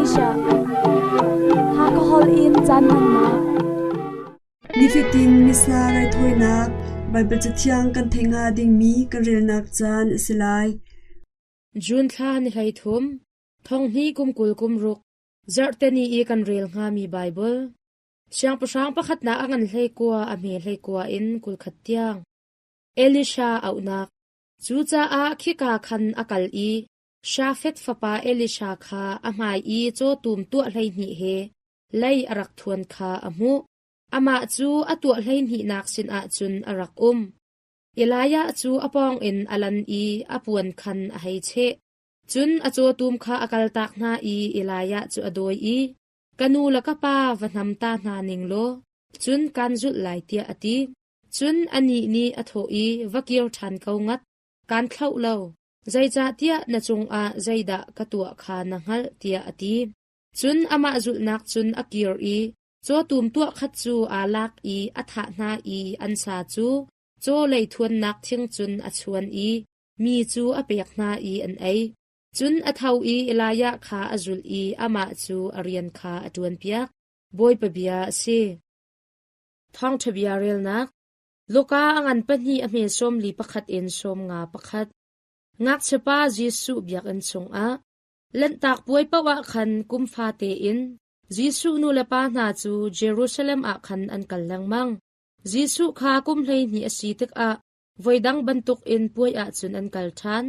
Malaysia. Hakha holh in caan hmannak. Nifatin Missa raithawinak Baibal Cathiang kan theih hnga dingmi kan relnak caan a si lai. June thla ni 13, thonghnih kum 20 kum ruk, zarhteni i kan rel hngami Baibal. Siangpahrang pakhatnak a ngan hleikua a hme hleikua in 21 tiang. Elisha auhnak. Cucaah khika khan a kal i Shafat fapa Elisha kha a hmai i cawtum tuah 12 he lei a rak thuan kha a hmuh. Amah cu a tuah hleihnihnak sinah cun a rak um. Elijah cu a pawngin a lan i a puan khan a hei cheh. Cun a cawtum kha a kaltak hna i Elijah cu a dawi i, Ka nu le ka pa va hnam ta hna ning law, cun kaan zulh lai, tiah a ti. Cun anih nih a thawh i, Va kir ṭhan ko ngat, kaan thlauh lo, zeicahtiah na cungah zeidah ka tuah kha na hngalh, tiah a ti. Cun amah zulhnak cun a kir i cawtum tuah khat cu aa lak i a thah hna i an sa cu caw leithuannak thing cun a chuan i mi cu a pek hna i an ei. Cun a tho i Elijah kha a zulh i amah cu a rian kha a ṭuanpiak. Bawipa bia a si. Thawngṭha bia relnak Luka a ngan pahnih a hme 41 in 51. Ngakchiapa Jesuh biakinn chungah Lanhtak puai paoh ah khan kum fate in Jesuh nu le pa hna cu Jerusalem ah khan an kal lengmang. Jesuh kha kum 12 a si tikah voidang bantukin puai ah cun an kal ṭhan.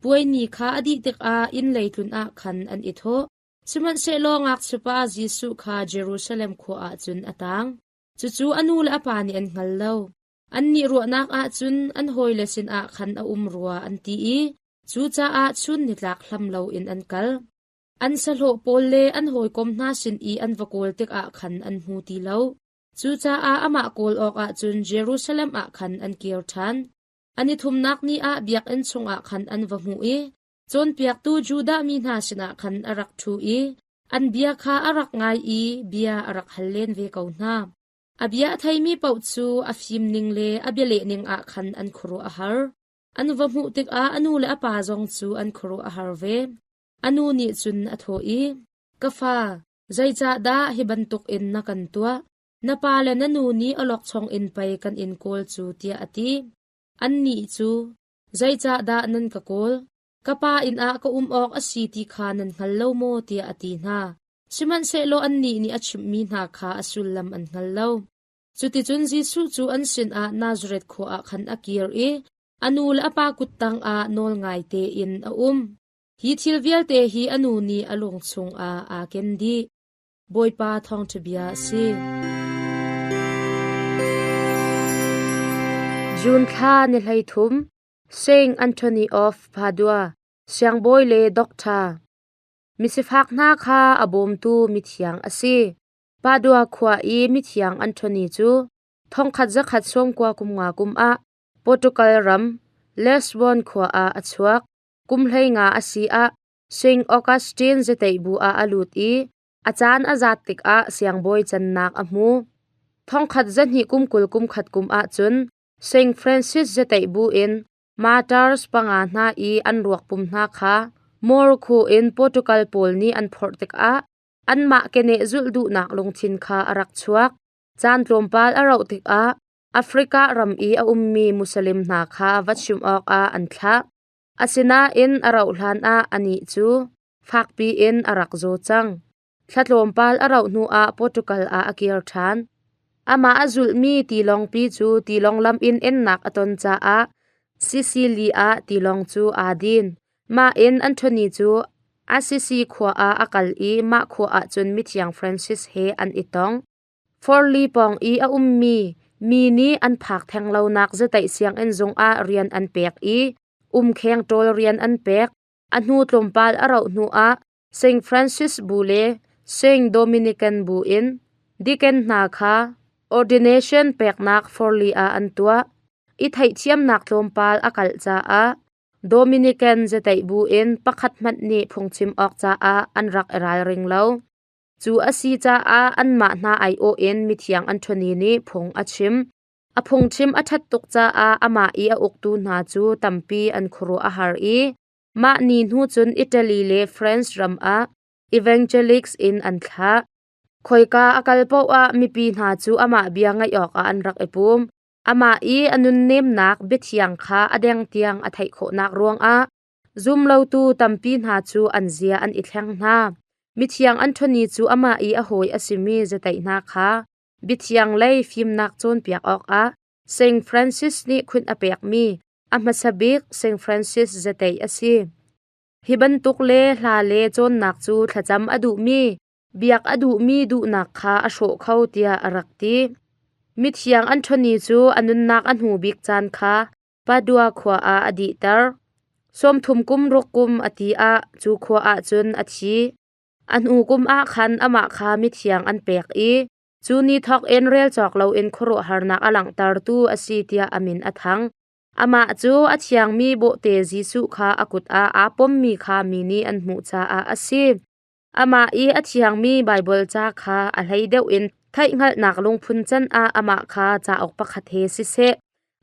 Puai ni kha a dih tikah inn lei tlun ah khan an i thawh. Sihmanhsehlaw ngakchiapa Jesuh kha Jerusalem khua ah cun a taang. Cucu a nu le a pa nih an hngal lo. Annih ruahnak ah cun an hawile sinah khan a um rua an ti i cucaah chun nitlak hlam loin an kal. An sahlawh pawl le an hawikom hna sin i an va kawl tikah khan an hmu ti lo. Cucaah amah kawl awkah cun Jerusalem ah khan an kir ṭhan. An i thumnak ni ah biakinn chungah khan an va hmuh i cawnpiaktu Judah mi hna sinah khan a rak ṭhu i an bia kha a rak ngai i bia a rak hal len ve ko hna. A bia a theimi paoh cu a fimning le a bialehning ah khan an khuaruah a har. An va hmuh tikah a nu le a pa zong cu an khuaruah a har ve. A nu nih cun a thawh i, Ka fa, zeicahdah hi bantukin na kan tuah? Na pa le na nu nih awlokchong in pei kan in kawl cu, tiah a ti. Annih cu, Zeicahdah nan ka kawl? Ka pa inn ah ka um awk a si ti kha nan hngal lo maw? tiah a ti hna. Sihmanhsehlaw annih nih a chimhmi hna kha a sullam an hngal lo. Cuticun Jesuh cu an sinah Nazareth khua ah khan a kir i a nu le a pa kut tangah nawlngai tein a um. Hi thil vialte hi a nu nih a lung chungah aa ken dih. Bawipa thawngṭha bia a si. June thla ni 13, Saint Anthony of Padua, siangbawi le doctor. Misifak hna kha a bawmtu mithiang a si. Padua khua i mithiang Anthony cu 1190 kum nga kum ah Portugal ram Lisbon khua ah a chuak. Kum 15 a si ah Saint Augustine zateihbu ah a lut i a caan a zat tikah siangbawi cannak a hmu. 1220 kum 20 kum khat kum ahcun Saint Francis zateihbu in Martyrs panga hna i an ruakpum hna kha Morocco in Portugal pawl nih an phorh tikah anmah keneh zulh duhnak lungthin kha a rak chuak. Caan tlawmpal a rauh tikah Africa ram i a ummi Muslim hna kha va chimh awkah an thlah. Asinain a rauhhlan ah anih cu fakpi in a rak zaw cang. Thla tlawmpal a rauh hnuah Portugal ah a kir ṭhan. Amah a zulhmi tilawngpi cu tilawng lam in ennak a ton caah Sicily ah tilawng cu aa din. Mah in Anthony cu Assisi khua ah a kal i mah khua ah cun mithiang Francis he an i tong. Forli pawng i a ummi mi nih an phak theng lonak zataih sianginn zung ah rian an pek i umkheng ṭawl rian an pek. A hnu tlawmpal a rauh hnuah Saint Francis bu le Saint Dominican bu in deacon hna kha ordination peknak Forli ah an tuah. I theihthiamnak tlawmpal a kalh caah Dominican zataih bu in pakhat hmanh nih phungchim awk caah an rak i ralring lo. Cu a si caah anmah hna aiawh in mithiang Anthony nih phung a chim. A phungchim a ṭhat tuk caah amah i a uktu hna cu tampi an khuaruah a har i mah ni hnu cun Italy le France ram ah Evangelics in an thlah. Khoika a kal paoh ah mipi hna cu amah bia ngaih awkah an rak i pum. Amah i a nunnemnak biathiang kha a deng tiang a theih khawhnak ruangah zumlotu tampi hna cu an zia an i thleng hna. Mithiang Anthony cu amah i a hawi a simi zateih hna kha biathiang lei fimnak cawnpiak awkah Saint Francis nih khunh a pekmi a hmasa bik Saint Francis zateih a si. Hi bantuk le hla le cawnnak cu thlacam a duhmi, biak a duhmi duhnak kha a hrawh kho tiah a rak ti. Mithiang Anthony cu a nunnak a hnu bik caan kha Padua khua ah a dihter. 30 kum ruk kum a ti ah cu khua ah cun a thi. A hnu kum ah khan amah kha mithiang an pek i cu ni thawk in rel cawk loin khuaruahharnak a langhtertu a si tiah a min a thang. Amah cu a thiangmi bawhte Jesuh kha a kut ah aa pommi kha mi nih an hmuh caah a si. Amah i a thiangmi Baibal ca kha a hlei deuh in theihhngalhnak lungphun can ah amah kha cauk pakhat he siseh,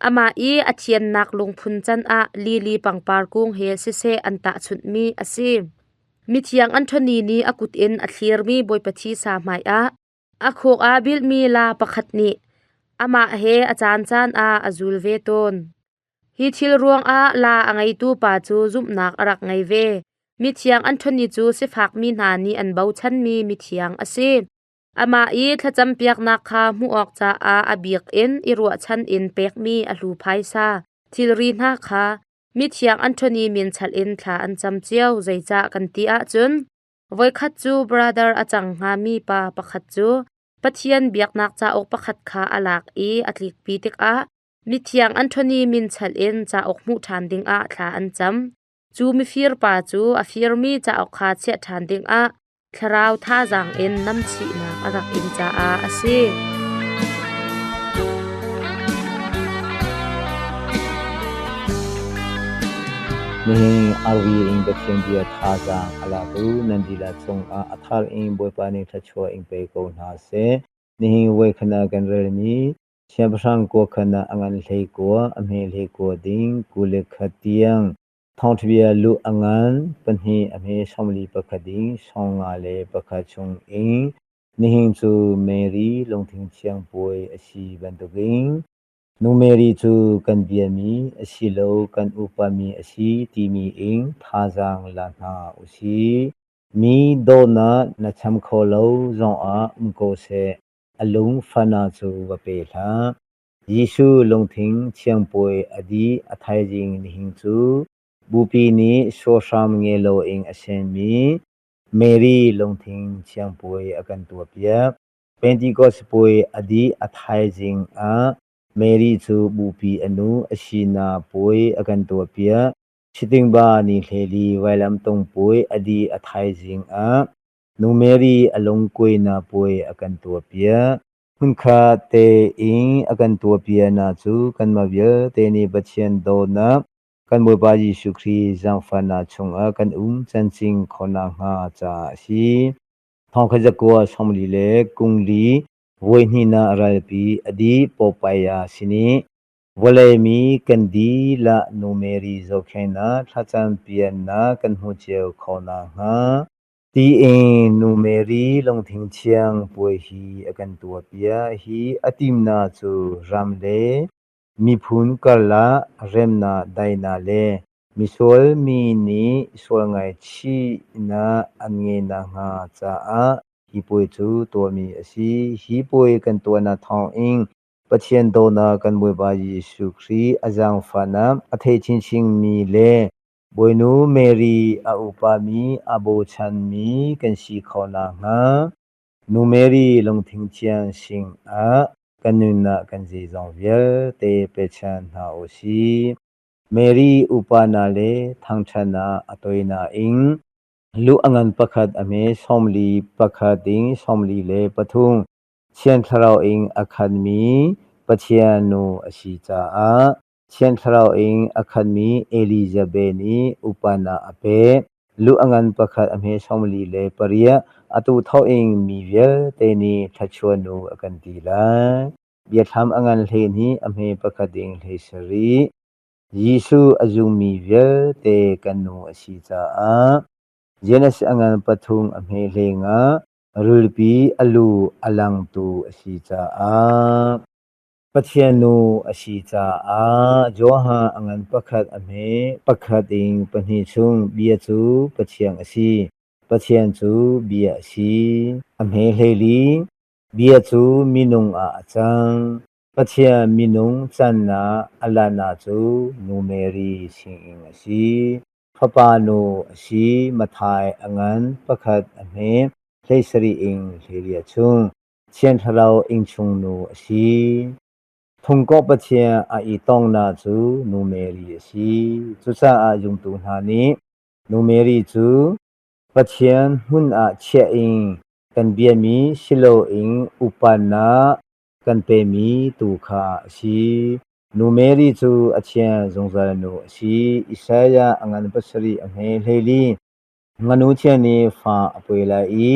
amah i a thiannak lungphun can ah lili pangpar kung he siseh an tahchunhmi a si. Mithiang Anthony nih a kut in a thlirmi Bawipa thisa hmaiah a khuk aa bilhmi laa pakhat nih amah he a caancaan ah a zul ve tawn. Hi thil ruangah laa a ngeitu pa cu zumhnak a rak ngei ve. Mithiang Anthony cu sifakmi hna nih an bochanmi mithiang a si. Amah i thlacampiaknak kha hmuh awk caah a bik in i ruahchan in pekmi a hlu phaisa thilri hna kha mithiang Anthony min chalh in thla an cam cio. Zeicah kan ti ahcun voikhat cu brother a cang hngami pa pakhat cu Pathian biaknak cauk pakhat kha a lak i a tlikpi tikah mithiang Anthony min chalh in cauk hmuh ṭhan dingah thla an cam. Cu mifir pa cu a firmi cauk kha chiah ṭhan dingah thlarau thazaang in namchihnak a rak in caah a si. Nihin RV in Pathian bia thazaang a latu nan dihlak cungah a thar in Bawipa nih thluachuah in pe ko hna seh. Nihin voikhat ah kan relmi Siangpahrang kuakhan ah a ngan 19, a hme 19 ding 21 tiang Thawngṭhabia luh a ngan pahnih a hme 41 ding 51 chung in nihin cu Mary lungthin thiang puai a si bantukin Nu Mary cu kan biami asilo kan upami a si timi in thazaang la hna usih. Mi dawtnak na cham kho lo zongah um ko seh, a lung fana cu va pe hlah. Jesuh lungthin thiangpuai a dih a thaizing nihin cu Bupi nih sawhram nge loin a senmi Mary lungthin thiangpuai a kan tuahpiak. Pentecost puai a dih a thaizing ah Mary cu Bupi a nu a sinak puai a kan tuahpiak. Sitingba ni hleli vailamtung puai a dih a thaizing ah Nu Mary a lungkuainak puai a kan tuahpiak. Hmunkhat tein a kan tuahpiaknak cu kanmah vialte nih Pathian dawtnak, kan Bawipa Jesuh Khrih zaangfahnak chungah kan um cancin khawhnak hnga caah a si. Thawngkhat zakua 40 le kungli voi hnihnak ralpi a dih Popeye sin i vawlei mi kan dilah Nu Mary zohkhenhnak thlacam piannak kan hmuh cio khawhnak hnga Tiin Nu Mary lungthin thiang puai hi a kan tuahpiak hi a timnak cu ram le miphun karlak remnak daihnak le misual mi nih sual ngaihchihnak an ngeih nakhnga caah hi puai cu tuahmi a si. Hi puai kan tuahnak thawngin Pathian dawtnak kan Bawipa Jesuh Khrih a zaangfahnak a thei chinchinmi le Bawinu Mary a upami a bochanmi kan si kho nakhnga Nu Mary lungthin thiang sinah kan nunnak kan zeizong vialte pechan hna u sih. Mary upa na le thangṭhatnak a toi nain lu a ngan pakhat a hme 41 ding 43 Thiang Thlarau in a khatmi Pathian nu a si caah Thiang Thlarau in a khatmi Elizabeth nih upanak a pek. Lu a ngan pakhat a hme 48, atu thawk in mi vialte nih thluachuah nu a kan ti lai. Biathlam a ngan 12, a hme pakhat ding 17. Jesuh a zummi vialte kan nu a si caah. Genesis a ngan pathum a hme hlengah rulpi a lu a langtu a si caah Pathian nu a si caah Johan a ngan pakhat a hme pakhat in pahnih chung bia cu Pathian a si. Pathian cu bia a si. A hme hleili bia cu minung ah a cang. Pathian minung cannak a lannak cu Nu Mary sinin a si. Fapa nu a si. Matthai a ngan pakhat a hme 17 in 18 chung. Thiang Thlarau innchung nu a si. Thungkawh Pathian a i tongnak cu Nu Mary a si. Cucaah zumtu hna nih Nu Mary cu Pathian hmun ah chiah in kan biami si loin upatnak kan pemi tu kha a si. Nu Mary cu a thian zungzal nu a si. Isaiah a ngan pasarih a hme hleili. Nganu thian nih fa a pawi lai i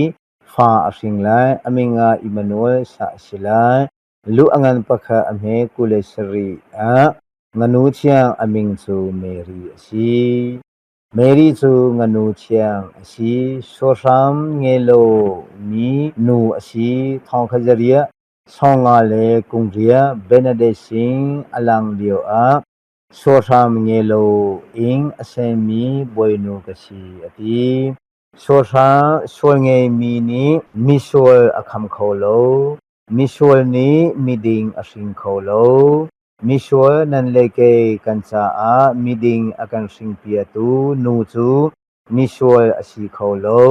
fa a hring lai. A min ah Immanuel sah a si lai. Lu a ngan pakhat a hme 27 ah nganu thiang a min cu Mary a si. Mary cu nganu thiang a si. Sawhram ngei lomi nu a si. Thawngkha zariah sawnga le kungriah Benedict sin a lang lioah sawhram ngei loin a senmi bawinu ka si a ti. Sawhram sual ngeimi nih misual a kham kho lo. Misual nih miding a hring kho lo. Misual nan le kei kan caah miding a kan hringpiatu nu cu misual a si kho lo.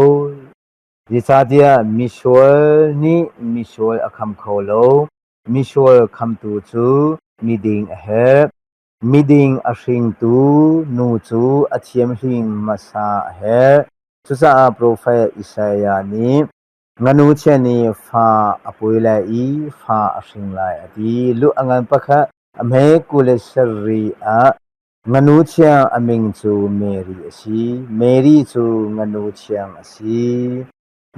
Zeicahtiah misual nih misual a kham kho lo. Misual khamtu cu miding a herh. Miding a hringtu nu cu a thiamhlim hmasa a herh. Cucaah profet Isaiah nih Nganu chia nih fa a pawi lai i fa a hring lai a ti. Lu a ngan pakhat a hme 27 ah nganu thiang a min cu Mary a si. Mary cu nganu thiang a si.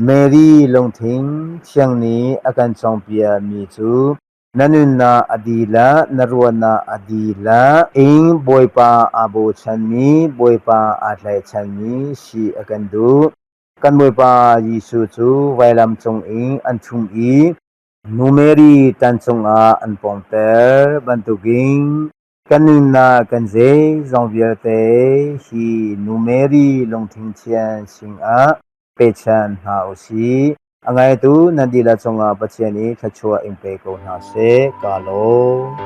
Mary lungthin thiang nih a kan cawnpiak mi cu na nunnak a dihlak, na ruahnak a dihlak in Bawipa aa bochanmi, Bawipa aa tlaihchanmi si a kan duh. Kan Bawipa Jesuh cu vailam cungin an ṭhumh i Nu Mary tan cungah an pawngter bantukin kan nunnak kan zeizong vialte hi Nu Mary lungthin thian sinah pechan hna u sih. A ngaitu nan dihlak cungah Pathian nih thluachuah in pe ko hna seh. Kaa lawm.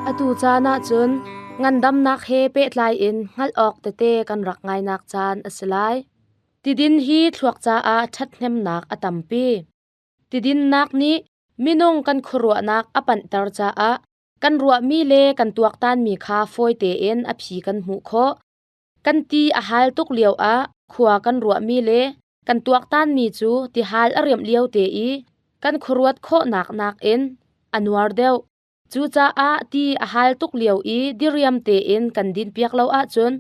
Atu caan ahcun ngandamnak he pehtlai in hngalh awk tete kan rak ngainak caan a si lai. Tidin hi thluak caah ṭhathnemnak a tampi. Tidinnak nih minung kan khuaruahnak a panhter caah kan ruahmi le kan tuaktanmi kha fawi tein a phi kan hmuh khawh. Kan ti a hal tuk lioah khua kan ruahmi le kan tuaktanmi cu tihal a riamh lio te i kan khuaruat khawhnak nakin a nuar deuh. Cucaah ti a hal tuk lio i diriam tein kan dinpiak lo ahcun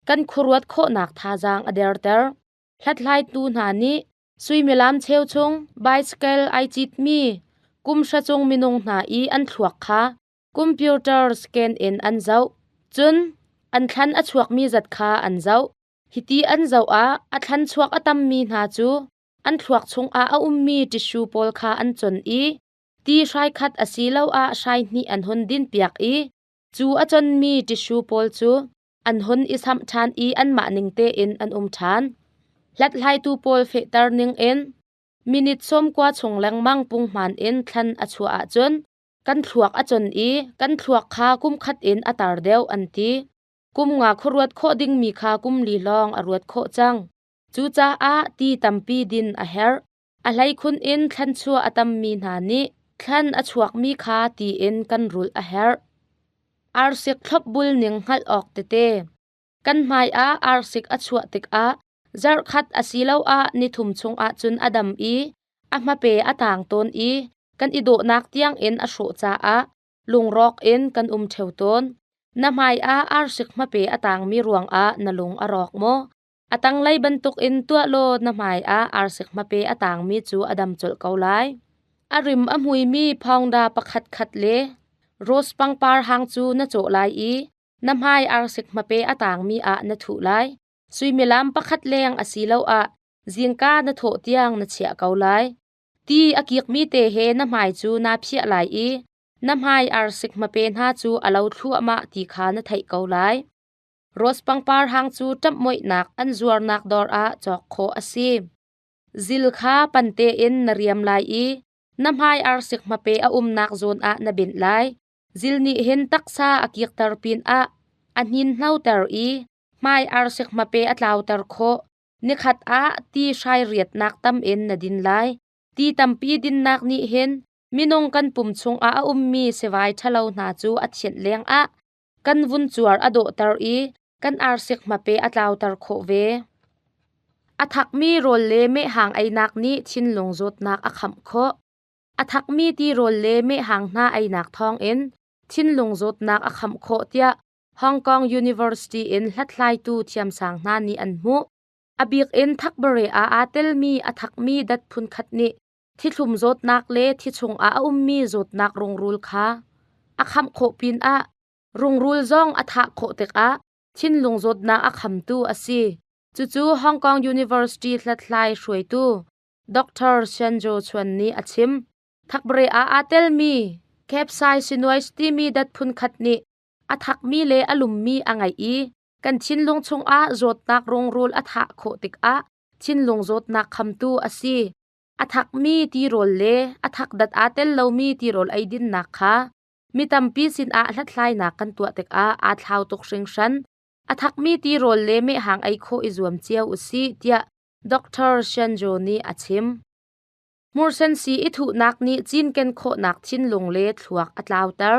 kan khuaruat khawhnak thazaang a derter. Hlathlaitu hna nih suimilam cheuchung bicycle ai citmi kum hra cung minung hna i an thluak kha computer scan in an zoh. Cun an thlan a chuakmi zat kha an zoh. Hiti an zoh ah a thlan chuak a tammi hna cu an thluak chungah a ummi tissue pawl kha an con i ti hrai khat asiloah hrai hnih an hun dinpiak i cu a conmi tissue pawl cu an hun i samh ṭhan i anmah ning tein an um ṭhan. Hlathlaitu pawl fehter ning in minute 90 chung lengmang punghman in thlan a chuah ahcun kan thluak a con i kan thluak kha kum khat in a tar deuh an ti. Kum nga khuaruat khawh dingmi kha kum li lawng a ruat khawh cang. Cucaah ti tampi din a herh. A hleikhun in thlanchuah a tammi hna nih thlan a chuakmi kha ti in kan rulh a herh. Arsik thlopbul ning hngalh awk tete. Kan hmai ah arsik a chuah tikah zarhkhat asiloah nithum chungah cun a dam i a hmape a taang tawn i kan i dawhnak tiangin a hrawh caah lungrawk in kan um ṭheo tawn. Na hmai ah arsik hmape a taangmi ruangah na lung a rawk maw? A tanglei bantukin tuah law na hmai ah arsik hmape a taangmi cu a dam colh ko lai. A rim a hmuimi phaungda pakhatkhat le rose pangpar hang cu na cawh lai i na hmai arsik hmape a tangmi ah na thuh lai. Suimilam pakhat leng asiloah zingka na thawh tiang na chiah ko lai. Ti a kikmi te he na hmai cu naa phiah lai i na hmai arsik hmape hna cu a lo thluahmah ti kha na theih ko lai. Rose pangpar hang cu ṭamhmoihnak an zuarnak dawr ah cawk khawh a si. Zil kha pan tein na riam lai i na hmai arsik hmape a umnak zawn ah na binh lai. Zil nih hin taksa a kikter pinah a hninhnoter i hmai arsik hmape a tlauter khawh. Nikhat ah ti hrai riatnak tam in na din lai. Ti tampi dinnak nih hin minung kan pum chungah a ummi sivai ṭhalo hna cu a thianh lengah kan vuncuar a dawhter i kan arsik hmape a tlauter khawh ve. A thakmi rawl le mehhang einak nih thinlung zawtnak a khamh khawh. A thakmi tirawl le mehhang hna einak thawngin thinlung zawtnak a khamh khawh tiah Hong Kong University in hlathlaitu thiamsang hna nih an hmuh. A bik in thakbare ah aa telmi a thakmi dat phunkhat nih thithlum zawtnak le thi chungah a ummi zawtnak rungrul kha a khamh khawh pinah rungrul zong a thah khawh tikah thinlung zawtnak a khamtu a si. Cucu Hong Kong University hlathlai hruaitu Dr. Shenjo Chuan nih a chim. Thakbre ah aa telmi capsaicinoids timi dat phunkhat nih a thakmi le a lummi a ngeih i kan thinlung chungah zawtnak rungrul a thah khawh tikah thinlung zawtnak khamtu a si. A thakmi tirawl le a thakdat aa tel lomi tirawl eidinnak kha mi tampi sinah hlathlainak kan tuah tikah aa thlau tuk hringhran. A thakmi tirawl le mehhang ei khawh i zuam cio u sih tiah Dr. Shenjo nih a chim. Hmursen sii i thuhnak nih cinken khawhnak thinlung le thluak a tlauter.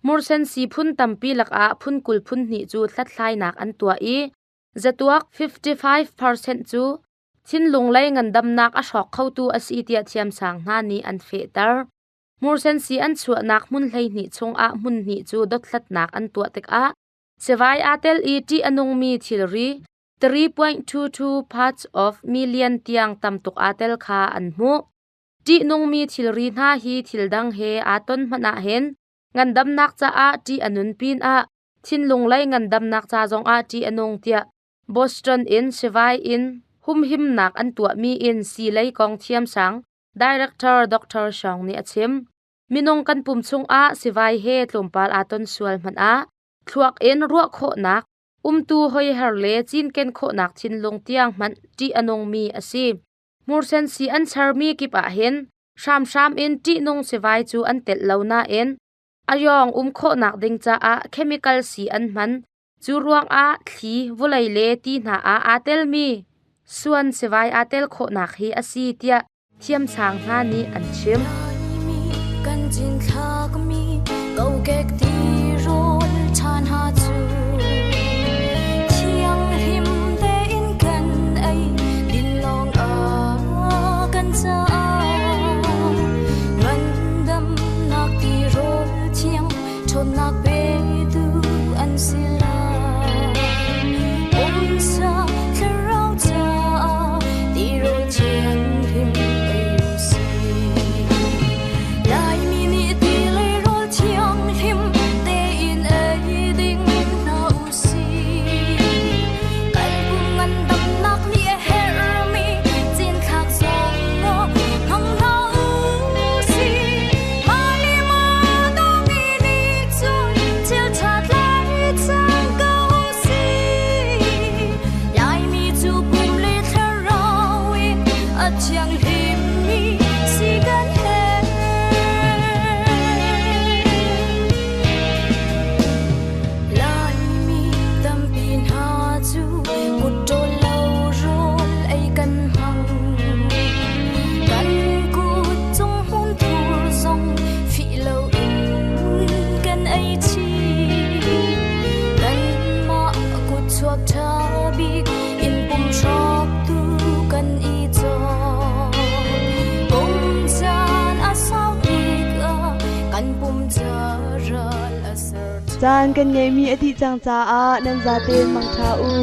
Hmursen sii phun tampi lakah phun 20 phun hnih cu hlathlainak an tuah i zatuak 55% cu thinlung lei ngandamnak a hrawk khotu a si tiah thiamsang hna nih an fehter. Hmursen sii an chuahnak hmun 12 chungah hmun hnih cu dothlatnak an tuah tikah sivai aa tel i ṭih a nungmi thilri 3.22 parts of million tiang tam tuk aa tel kha an hmuh. Ṭihnungmi thilri hna hi thil dang he aa ton hmanh ahhin ngandamnak caah ṭih a nun pinah thinlung lei ngandamnak ca zongah ṭih a nung tiah Boston in sivai in humhimnak an tuahmi in siilei kong thiamsang Director Dr. Shong nih a chim. Minung kan pum chungah sivai he tlawmpal aa ton sual hmanh ah thluak in ruah khawhnak umtu hoiher le cinken khawhnak thinlung tiang hmanh ṭih a nungmi a si. Hmursen sii an sermi kip ah hin hramhram in ṭihnung sivai cu an telh lo nain a yawng um khawhnak ding caah chemical sii an hman. Cu ruangah thli, vawlei le ti hna ah aa telmi suan sivai aa tel khawhnak hi a si tiah thiamsang hna nih an chim. Kan cinthlakmi kokek tirawl ṭhan ha cu thianghlim tein kan ei din lawng ah kan caah ngandamnak tirawl thiang ṭhawnnak petu an si lai. Pumsa thlarau caah tirawl thianghlim ei u sih. Laimi nih ti le rawl thianghlim tein ei ding hna u sih. Kan pum ngandamnak nih a herhmi cinthlak zong hmang hna u sih. Mah le mah dawmi nih cun thil ṭha tlai cang ko u sih. Laimi cu pum le thlarau in a thianghlimmi si kan herh. Laimi tampi hna cu kutṭawl lo rawl ei kan hmang. Kan kut cung hmunthur zong fih loin kan ei chih. Kanmah kutchuak ṭha bik in pum hrawktu kan i cawk. Pum caan a sau tikah kan pum ca ral a ser. Caan kan ngeihmi a dih cang caah nan zaten mangṭha u.